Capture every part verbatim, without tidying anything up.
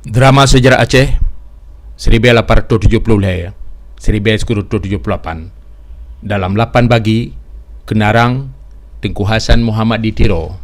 Drama Sejarah Aceh, seribu lapan ratus tujuh puluh lhèe, seribu sembilan ratus tujuh puluh lapan, dalam lapan bagi, keunarang Teungku Hasan Muhammad di Tiro.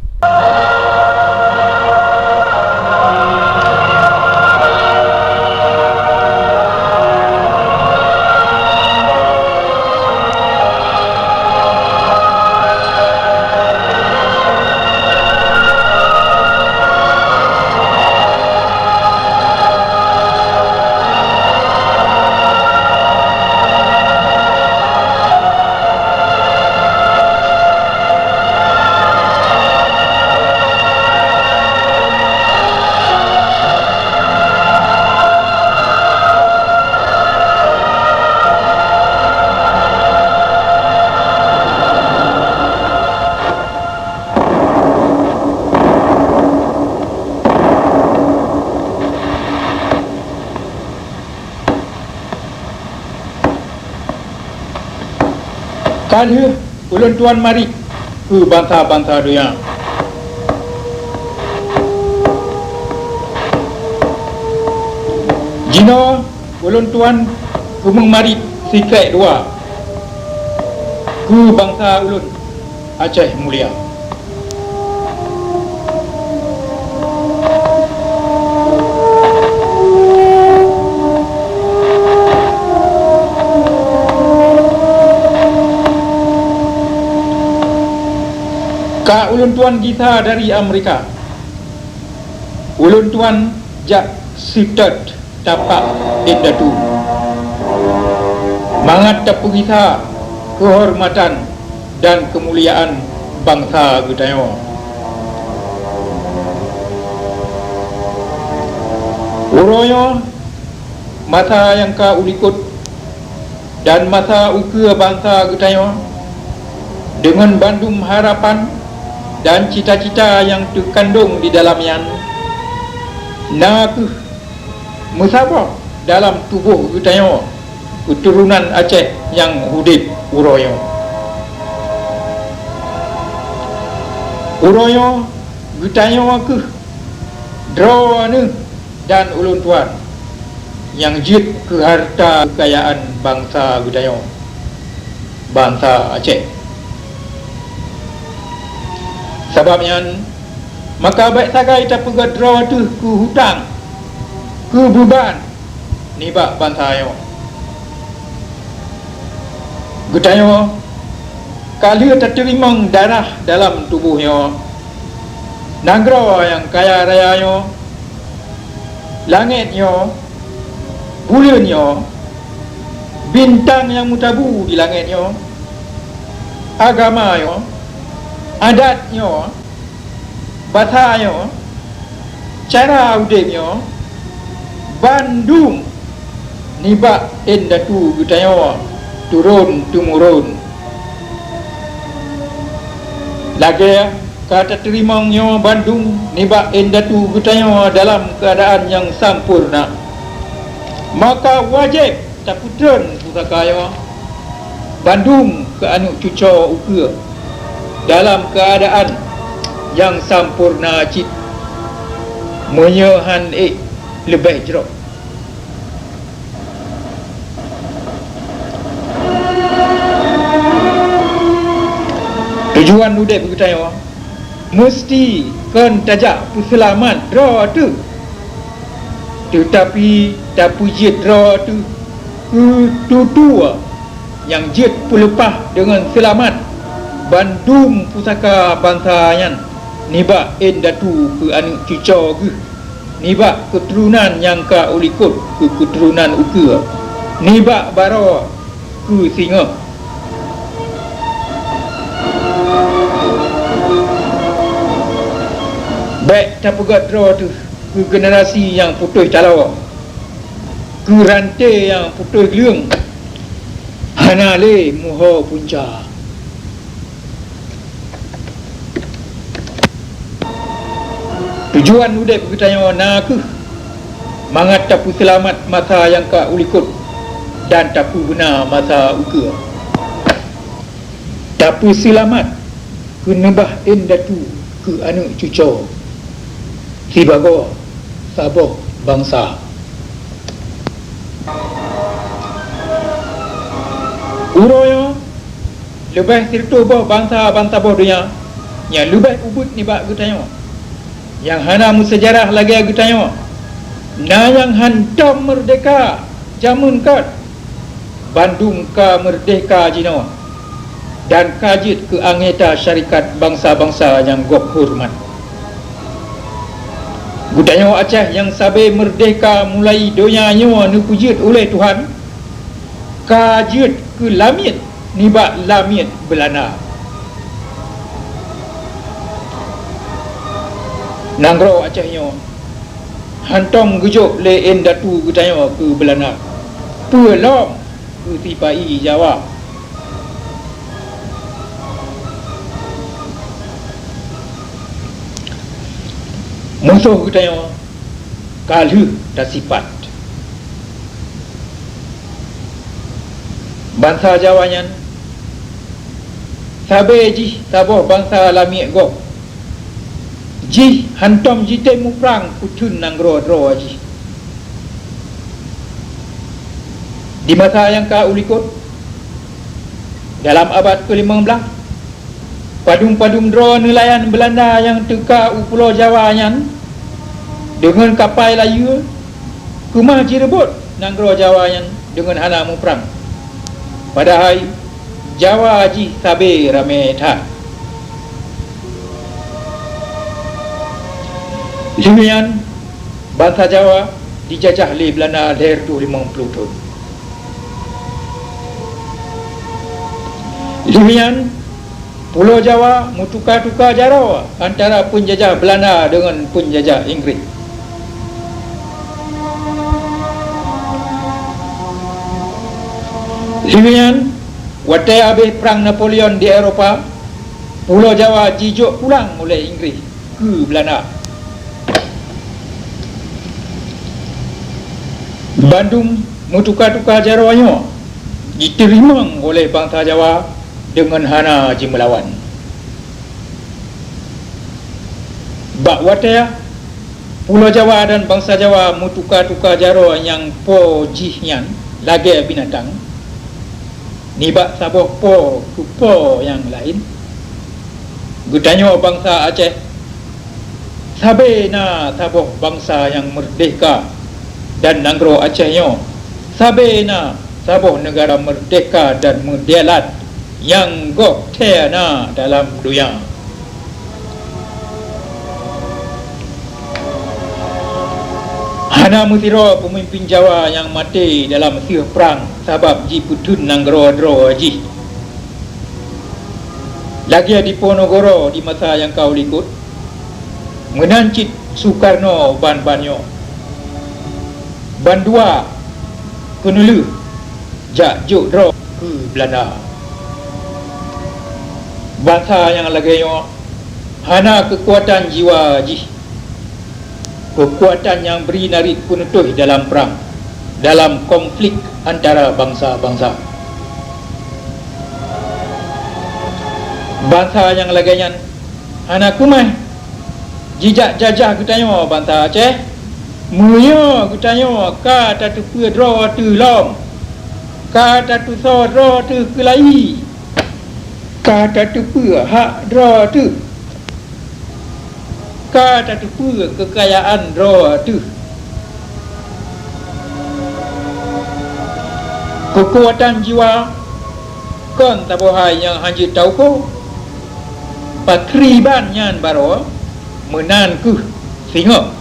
Ka lheueh ulôn tuan marit keu bansa-bansa donya. Jinoe ulôn tuan keumeung marit sikrék dua keu bansa ulôn Aceh Mulia. Ka ulôn tuan gisa dari Amerika. Ulôn tuan jak seutôt tapak indatu, mangat tapeugisa keuhormatan dan keumuliaan bansa geutanyoe. Uroe nyoe masa nyang ka ulikot dan masa ukeue bansa geutanyoe, deungon bandum harapan dan cita-cita nyang teukandong di dalam nyan, na kheueh meusaboh dalam tuboh geutanyoe keuturonan Aceh nyang udeb uroe nyoe. Uroe nyoe geutanyoe kheueh droeneuh dan ulôn tuan nyang jeuet keu hareuta keukayaan bansa geutanyoe, bansa Aceh. Sabab nyan, maka bék sagai tapeugét droe teuh keu hutang, keu beuban nibak bansa nyoe. Geutanyoe ka lheueh tateurimong darah dalam tuboh nyoe, nanggroe nyang kaya raya nyoe, langét nyoe, buleuen nyoe, bintang nyang meutabu di langét nyoe, agama nyoe, adat nyoe, basa nyoe, cara udeb nyoe, bandum nibak indatu geutanyoe turon-teumuron. Lagée ka tateurimong nyoe bandum nibak indatu geutanyoe dalam keuadaan nyang sampoereuna, maka wajéb tapeutreun pusaka nyoe bandum keu aneuëk cucoe ukeue dalam keuadaan nyang sampoereuna cit, meunyoe han ék leubeh jroh. Tujuan udeb geutanyoe meuseuti kon tajak peuseulamat droe teuh, teutapi tapeujeuet droe teuh keu tutoe nyang jeuet peuleupah deungon seulamat bandum pusaka bansa nyan nibak indatu keu aneuëk cucoe geuh, nibak keuturonan nyang ka ulikot keu keuturonan ukeue, nibak baroe keu singoh. Bék tapeugét droe teuh keu generasi nyang putôh taloe, keu ranté nyang putôh gleueng, hana lé meuho punca. Tujuan udeb geutanyoe na kheueh mangat tapeuseulamat masa nyang ka ulikot dan tapeubeuna masa ukeue. Tapeuseulamat keuneubah indatu keu aneuëk cucoe sibagoe saboh bansa. Uroe nyoe, leubeh sireutôh boh bansa ban saboh donya nyang leubeh ubit nibak geutanyoe, nyang hana meuseujarah lagée geutanyoe, na nyang hantom meurdehka jameun kon. Bandum ka meurdehka jinoe dan ka jeuet keu anggota syarikat bansa-bansa nyang gob horeumat. Geutanyoe Aceh nyang sabe meurdehka mulai donya nyoe neupeujeuet uleh Tuhan, ka jeuet keu lamiet nibak lamiet Beulanda. Nanggroe Aceh nyoe hantom geujok lé indatu geutanyoe keu Beulanda, peue lom keu sipa-i Jawa. Musoh geutanyoe ka lheueh tasipat. Bansa Jawa nyan sabe jih saboh bansa lamiet gob. Jih hantom jitem muprang peutheun nanggroe droe jih. Di masa nyang ka ulikot, dalam abad keulimong blaih, padum-padum droe neulayan Beulanda nyang teuka u Pulo Jawa nyan deungon kapai layeue, keumah jireubot nanggroe Jawa nyan deungon hana muprang. Padahai Jawa jih sabe ramé that. Lheueh nyan, bansa Jawa jijajah lé Beulanda lhée reutôh limong ploh thon. Lheueh nyan, Pulo Jawa meutuka-tuka jaroe antara peunjajah Beulanda deungon peunjajah Inggréh. Lheueh nyan, watée habéh Prang Napoleon di Eropa, Pulo Jawa jijok pulang uleh Inggréh keu Beulanda. Bandum meutuka-tuka jaroe nyoe jiteurimong oleh bansa Jawa deungon hana jimeulawan. Bak watée Pulo Jawa dan bansa Jawa meutuka-tuka jaroe nyang po jih nyan lagée binatang, nibak saboh po keu po nyang laén, geutanyoe bansa Aceh sabe na saboh bansa nyang meurdehka, dan nanggroe Aceh nyoe sabe na saboh neugara meurdehka dan meudialat nyang gob thée na dalam donya. Hana meusidroe peumimpin Jawa nyang maté dalam sieh prang sabab jipeutheun nanggroe droe jih. Lagée Diponegoro di masa nyang ka ulikot, meunan cit Sukarno ban-ban nyoe. Bandua keuneulheueh jak jok droe keu Beulanda. Bansa nyang lagée nyoe hana keukuatan jiwa jih. Keukuatan nyang bri narit peuneutôh dalam prang, dalam konflik antara bansa-bansa. Bansa nyang lagée nyan hana keumah jijak jajah geutanyoe bansa Aceh, meunyoe geutanyoe ka tateupeue droe teuh lom, ka tatusoe droe teuh keulayi, ka tateupeue hak droe teuh, ka tateupeue keukayaan droe teuh. Keukuatan jiwa kon saboh hai nyang hana jeuet tauko. Pakriban nyan baroe meunan kheueh singoh.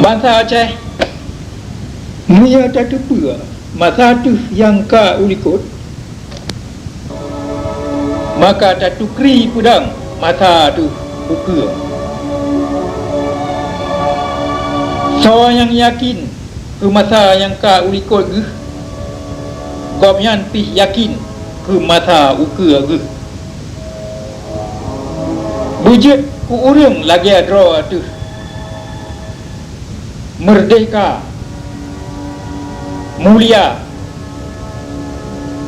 Bansa Aceh, meunyoe tateupeue masa teuh nyang ka ulikot, maka tatukri peudang masa teuh ukeue. Soe nyang yakin keu masa nyang ka ulikot geuh, gobnyan pih yakin keu masa ukeue geuh. Beujeuet keu ureuëng lagée droe teuh. Meurdehka, Mulia,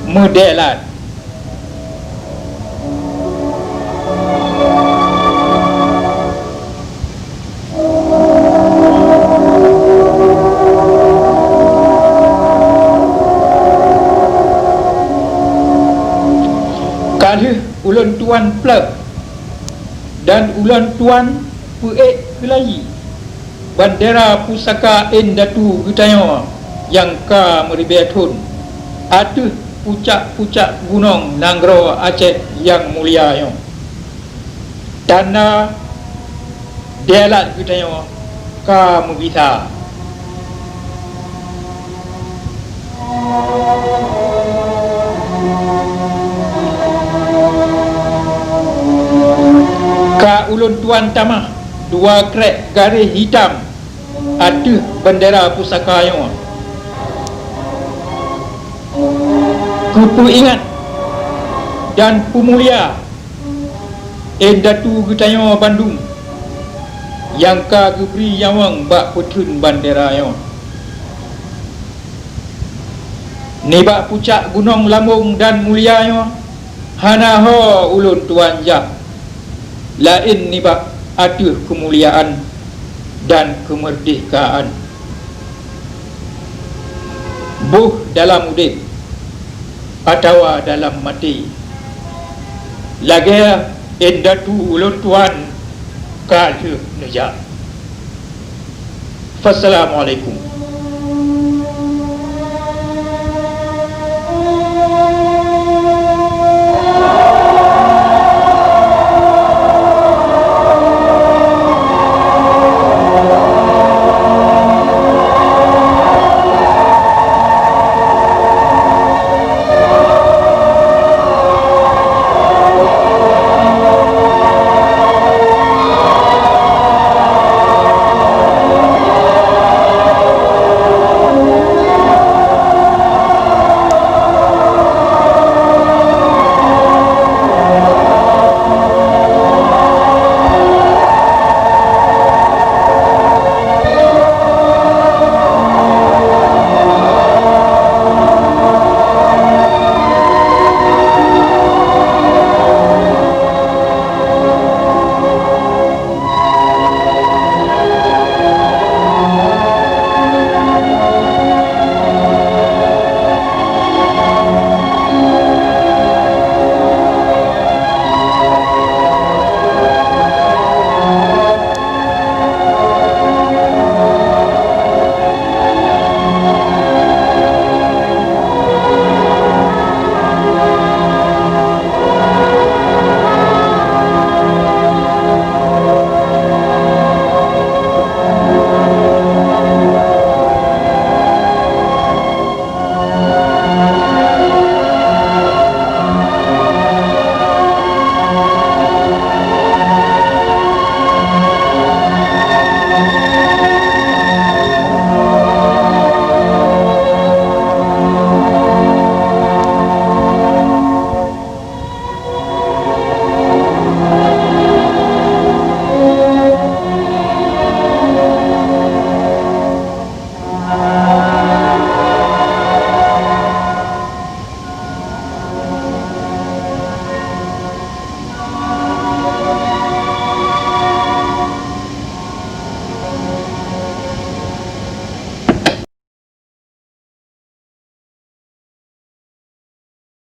meudèelat. Ka lheueh ulôn tuan pleueh dan ulôn tuan peuék keulayi bandera pusaka indatu geutanyoe nyang ka meuribèe thon ateueh pucak-pucak gunong nanggroe Aceh nyang mulia nyoe. Tanda dèelat geutanyoe ka meugisa. Ka ulôn tuan tamah dua krèk garéh hitam ateueh bandera pusaka nyoe keu peuingat dan peumulia indatu geutanyoe bandum nyang ka geubri nyawöng bak peutheun bandera nyoe. Nibak pucak gunong lambong dan mulia nyoe hana ho ulôn tuan jak, laén nibak ateueh keumuliaan dan keumeurdekaan. Boh dalam udép atawa dalam maté, lagèe indatu ulôn tuan ka lheueh neujak. Wassalamualaikum.